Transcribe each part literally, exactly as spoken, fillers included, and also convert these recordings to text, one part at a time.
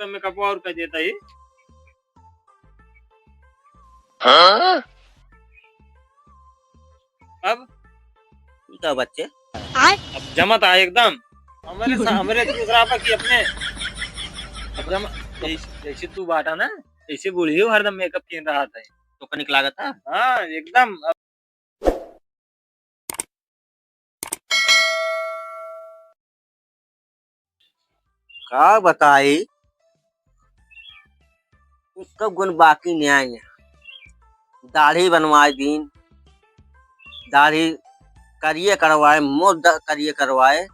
तो मेकअप और कर देता ही। हाँ? अब? ई का बच्चे? अब जमत आ एकदम। हमरे सा-, हमरे दूसरा बा कि अपने, अब जम-, जैसे, जैसे तू बाटा ना, ऐसे बूढ़ी हो हरदम मेकअप किए रहत है। तो कनिक लागत है? हाँ, एकदम। का बताई, उसका गुण बाकी न्याय है। दाढ़ी बनवाए दीन, दाढ़ी करिए करवाए, मोर द-, करिए करवाए,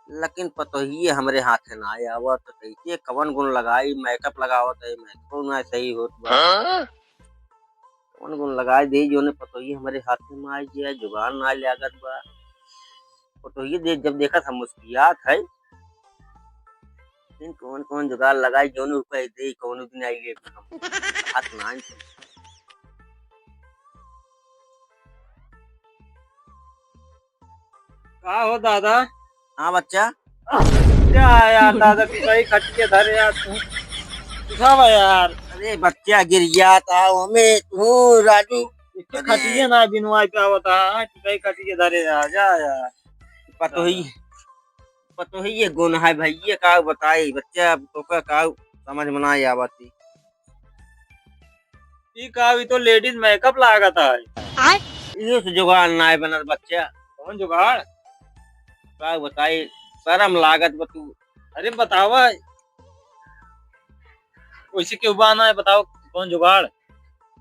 लेकिन पतोहिए हमरे हाथे ना आए। आवत तो कैसे कवन गुण लगाई, मेकअप लगावत है, मेकअप ना सही होत बा। हाँ? कौन कौन लगाए दे, जोने पतोहिए हमरे हाथे में आई गया, जुगाड़ ना लागत बा। पतोहिए दे, जब देखत हम मुस्कियात है, दिन कौन कौन जुगाड़ लगाए, जोने रुपए दे, कौनो दिन आई ले हम। हाथ ना आई। का हो दादा? हाँ बच्चा। क्या यार दादा, तू कहीं खटिए धरे यार तू। उठावा यार। अरे बच्चा गिर गया था, हमें तू राजू। इसके अरे। खटिए ना बिनवाई पे आवता है, तू कहीं खटिए धरे यार, जा यार। पतोही, पतोही ये गुण है भाई, ये का बताई बच्चा, अब तोका का समझ में ना आवती। ई का, ई तो लेडीज मेकअप लागत है। आय? इहो से जुगाड़ नाय बनत बच्चा। कौन जुगाड़? का बताई, शर्म लागत बा तू। अरे बतावा, वैसे क्यों बा ना है, बताओ कौन जुगाड़?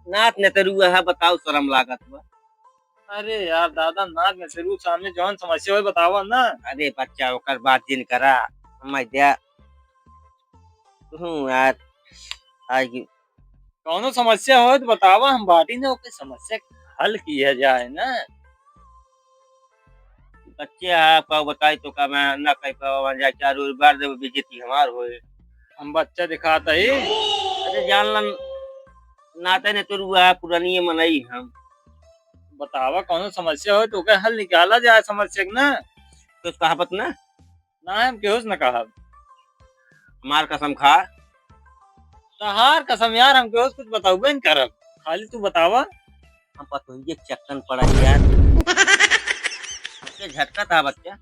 नात नेतरुआ है, बताओ शर्म लागत बा। अरे यार दादा, नात नेतरुआ सामने जौन समस्या होय बतावा ना। अरे बच्चा, ओकर बात जिन करा, समझ द्या। तू यार, आज कौनो समस्या होय तो बतावा, हम बाटी ना, ओके समस्या के हल किया जाए ना। बच्चे आप का बताई तो का मैं ना कह पावा, जाए चारों ओर बार देव बेइज्जती हमार होए। हम बच्चा दिखाता ही। अरे जान लन, नाते नेतरुआ पुरानी मनई हम। बतावा कौनो समस्या होय तो ओके हल निकाला जाए समस्या के ना। कुछ कहावत ना? ना, हम केहू से ना कहब। हमार कसम खा। तहार कसम यार, हम केहू से कुछ बताउबे न करब। खाली तू बतावा। हम पतोहिए के चक्कर में पड़ा यार। ये झटका था बच्चा।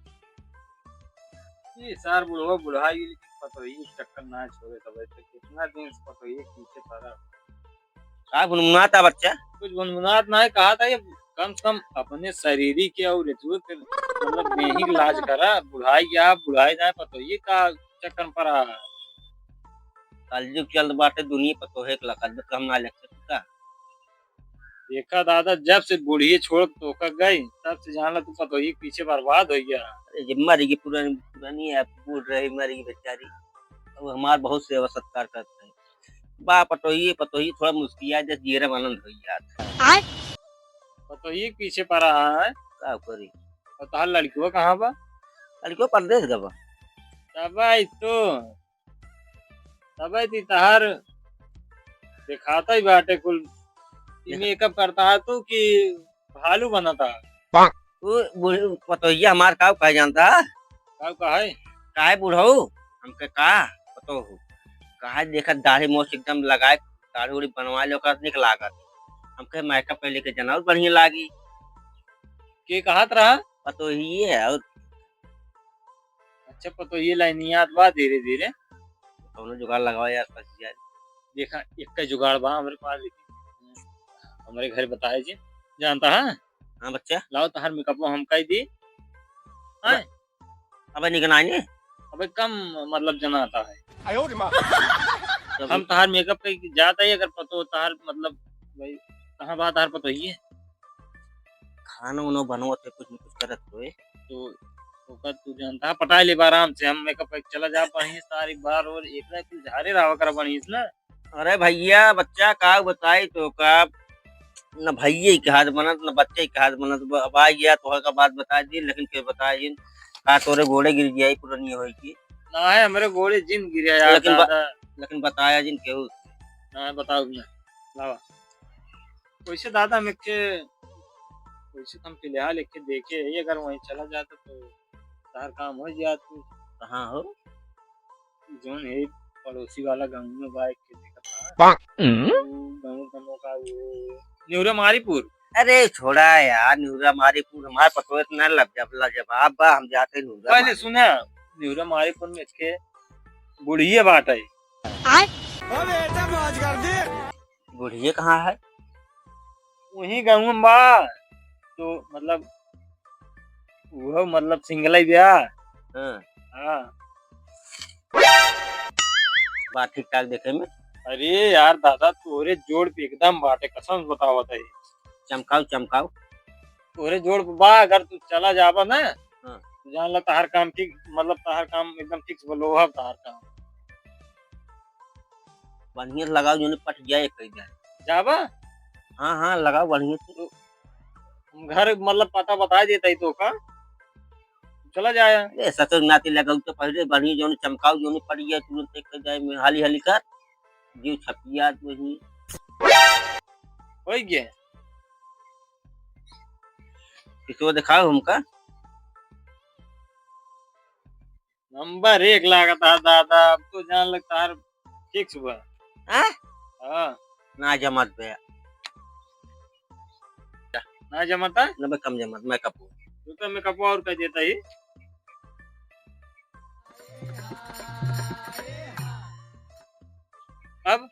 ये सार बुढ़वा बुढ़ा गई, लेकिन पतोहिए के चक्कर ना छोड़े सब। ऐसे कितना दिन से पतोहिए के पीछे पड़ा। का भुनभुनात है बच्चा? कुछ भुनभुनात ना है, कहा था ये कम से कम अपने शरीरी के और एतुए के मतलब देही के लाज करा, बुढ़ाई गया, बुढ़ाई जाए, पतोहिए का चक्कर में पड़ा है। कलयुग चलत बाटे दुनिया, पतोहे के लखत बा, कम ना लग सकता। देखा दादा, जब से बुढ़िए छोड़ के तोका गई, तब से जान ला तू पतोहिए के पीछे बर्बाद हो गया। अरे, जब मर गई पुरानी, पुरानी है, बूढ़ रही, मर गई बेचारी, अब हमार बहुत सेवा सत्कार करते हैं। बा पतोहिए, पतोहिए थोड़ा मुस्किया दे, जियरा में आनंद हो जात। आय? पतोहिए के पीछे पड़ा है। का करी? और तहार लड़कियों कहाँ बा? लड़कियों परदेस गवा। तब आई तो, तब आई ती तहार दिखाता ही बाटे कुल। ई मेकअप करता है तू कि भालू बनता है? उ बूढ़-, पतोहिया हमार का कहे जानता? का कहे? काहे बुढ़ऊ? हमके का पतो हो? काहे देखत दाढ़ी मोछ एकदम लगाए, दाढ़ी उढ़ी बनवा ले, ओकरा निक लागत। हमके मेकअप कैले के जना और बढ़िया लागी। के कहत रहा? पतोहिए है और अच्छा, पतोहिए लाइनियात बा धीरे धीरे। कौनो जुगाड़ लगावा यार, फंस जाए। देखा, एक का जुगाड़ बा हमरे पास, लेकिन हमरे घर बताए जी, जानता है? हाँ बच्चा। लाओ तहार मेकअप हम कई दी। अबे, हैं? अबे निकल आइने। अबे कम मतलब जनाता है। आयो रे माँ। हम तहार मेकअप कई जाता है, अगर पतो तहार मतलब भाई कहाँ बा तहार पतोहिए? खाना उना बनवत है, कुछ न कुछ करत होए। तो ओकर तू जानता है, पटाई लेबा आराम से, हम मेकअप कई चला जा बढ़िया सारी बार और एक ना कुछ झारे रहा करा बढ़िया से ना। अरे भैया, बच्चा का बताई तो का, न भैये के हाथ बनत, न बच्चे के हाथ बनत। ब-, अब आ गया तो का बात बता दी, लेकिन के बताए जिन, का तोरे गोड़े गिर गया, पुरानी होई की। ना है, हमरे गोड़े जिन गिरे यार लेकिन ब-, दादा। लेकिन बताया जिन केहू। ना, बताओ ना, लावा। वैसे दादा, हम एक, वैसे तो हम फिलहाल एक देखे ही, अगर वहीं चला जाता तो तार काम हो जात। कहाँ हो? जौन है, पड़ोसी वाला गाँव में बा, एक के देखत बा। पाक। तो गाँव का नौ का वो नेहुरा मारीपुर। अरे छोड़ा यार, नेहुरा मारीपुर हमार पतोहित ना लब-, जब ला-, जब आप बा, हम जाते नेहुरा पहले मारी। सुना, नेहुरा मारीपुर में एक के बुढ़िया बाटे। आय? बुढ़िया कहाँ है? वही गाँव में बा। तो मतलब, वो मतलब सिंगल ही ब्याह। हाँ। हाँ। बात ठीक ठाक देखे में। अरे यार दादा, तोरे जोड़ पे एकदम बाटे, कसम से बतावत है। चमकाओ, चमकाओ। तोरे जोड़ पे बा, अगर तू चला जाबा ना, हाँ। तो जान ला तहार काम ठीक, मतलब तहार काम एकदम ठीक से लोहा तहार काम। बढ़िया से लगाओ, जोने पट जाए एक कई जाए। जाबा? हाँ, हाँ, लगाओ बढ़िया से। तो हम घर मतलब पता बता देता ही तो का, चला जाए। ए, ससुर नाती लगाओ तो पहले बढ़िया जोने चमकाओ, जोने पट जाए, तुरंत एक कई जाए में हाली हाली कर, जीव छपिया वही। होई गया। किसी को दिखाओ हमका। नंबर एक लागत है दादा, अब तो जान लगता है फिक्स बा। हाँ? हाँ। ना जमत बे। ना जमता? ना बे, कम जमत, मेकअप हो। तू तो मेकअप और कर देता ही। अब?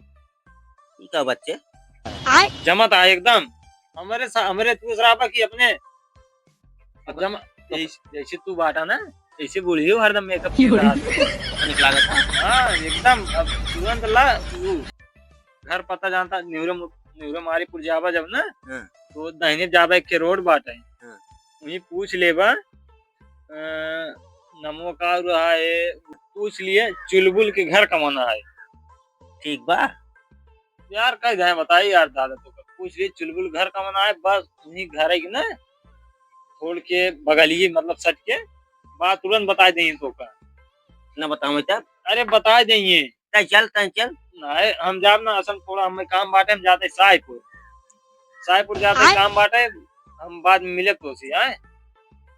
ई का बच्चे? आय। जमत आ एकदम। हमरे सा-, हमरे दूसरा बा कि अपने अब जमा, जैसे, जैसे तू बाटा ना, जैसे बूढ़ी हो हरदम मेकअप के साथ। तनिक लागत है। हाँ, एकदम, अब तुरंत ला, तू घर पता जानता, नेहुरा मु-, नेहुरा मारीपुर जाबा जब ना, हाँ। तो दाहिने जाबा एक के रोड बाटे। हाँ। वहीं पूछ लेबा, अ, नमो का रहा है, पूछ लिए, चुलबुल के घर कमाना है। ठीक बा। यार, कह जाए बताई यार दादा, तो पूछ लिए चुलबुल घर कमाना है, बस वहीं घर है कि ना, छोड़ के बगलिए, मतलब सट के, बात तुरंत बताई देंगे तो का। ना बताओ तब। अरे बताई देंगे। तय चल, तय चल। नहीं, हम जाब ना, असल थोड़ा हमें काम बाटे, हम जाते साहेपुर। साहेपुर जाते आय? काम बाटे, हम बाद में मिले तो सी, आए?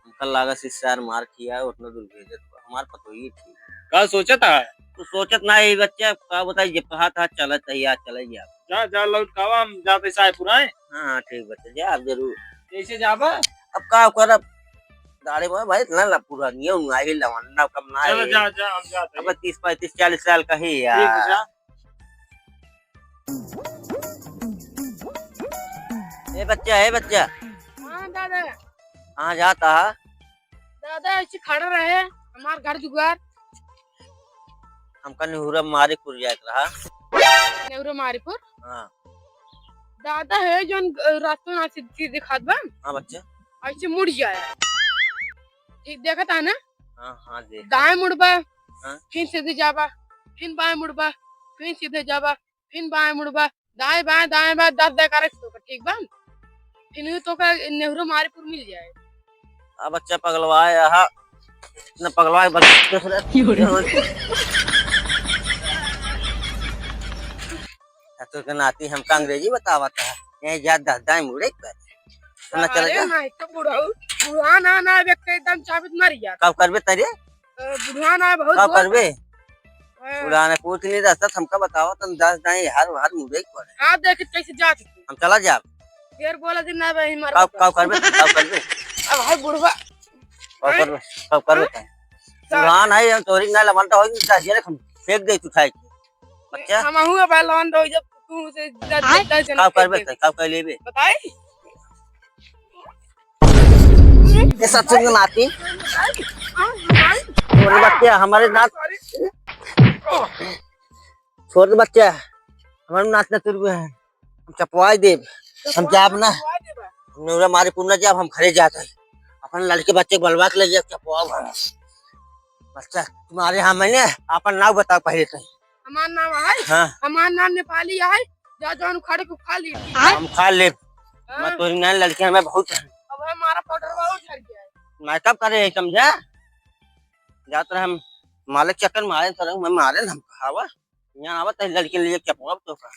हमका लागा से सार मार किया, उतना दूर भेजत बा। हमार पतोही ठीक। का सोचत है? तू सोचत ना है, बच्चा, का बताई, जे कहा था, चलत है, या चले जा। जा, जा, लौट कावा, हम जाते साहेपुर आए। हाँ, हाँ, ठीक बच्चा, जा, आप जरूर। कैसे जाबा? अब का करब? गाड़ी में भाई, इतना ला पुरानिया हूँ, आई लवंडा कम ना चलो, है। जा, जा, हम जाते अब हैं। तीस, पैंतीस, चालीस साल का ही यार। ठीक है, जा। ए बच्चा, ए बच्चा। हाँ दादा। कहाँ जाता है? दादा ऐसे खड़ा रहे, हमार घर जुगाड़। हमका नेहुरा मारीपुर जाए के रहा। नेहुरा मारीपुर? हाँ। दादा है जौन, अ, रास्ता ना सीधे, सीधे खात बा। हाँ बच्चा। ऐसे मुड़ जाए। ठीक देखत है ना? हाँ, हाँ, देख। दाएं मुड़बा, हाँ। फिर सीधे जाबा, फिर बाएं मुड़बा, फिर सीधे जाबा, फिर बाएं मुड़बा, दाएं बाएं, दाएं बाएं, दस दस करे तो का, ठीक बा? फिर तो का नेहुरा मारीपुर मिल जाए। अब बच्चा पगलवाए, आहा, इतना पगलवाए बन-, क्यों रे? तो के नाती हमका अंग्रेजी बतावत है, यही जा दस दाएं मुड़े पर। ना चले अरे जा। नहीं तो बुढ़ऊ, बुढ़ा ना, ना, अब एक एकदम चाबित मर गया। कब करबे तरे? अ, बुढ़वा ना बहुत का बहुत। करबे? हाँ। पुराने कुछ नहीं रहता, हमका बतावा, तुम दस दाई हर, हर मुंडे पर। हाँ, देख कैसे जात है। हम चला जाब। फिर बोला दिन ना भाई, हमारे का, का करबे, का करबे? अब है बुढ़वा। का करबे, का करबे हाँ? तै? बुढ़ान है, हम तोरी ना लमन तो होई, दस जने हम फेंक दे तू खाए के। बच्चा? हम हूँ अब लमन तो जब तू से दस, आय? दस जने का फेंक करबे दे। तै, का कर लेबे? बताई? ये सब सुन नाती। छोड़ बच्चा, हमारे नात। छोड़ दे बच्चा, हमारे नात ना तुरबे हैं। हम चपवाई देब। हम जाब ना। नेहुरा मारीपुर ना जाब, हम घरे जात है। अपन लड़के बच्चे के बलवा के ले जाब, चपवाब हम। बच्चा, तुम्हारे यहाँ मैंने अपन नाव बताओ पहले तो। हमार नाम है? हाँ। हमार नाम नेपाली है। जा जौन उखाड़े के उखाड़ ली। हम खा लेब। हाँ। मैं तोरी नान लड़के हमें बहुत है। अब हमारा पाउडर वाला झड़ गया है। मैं कब करे है समझा? जात रहे हम मालिक चक्कर मारे सर, मैं मारे हम कहावा। यहाँ आवत है लड़के लिए चपवाब तो का।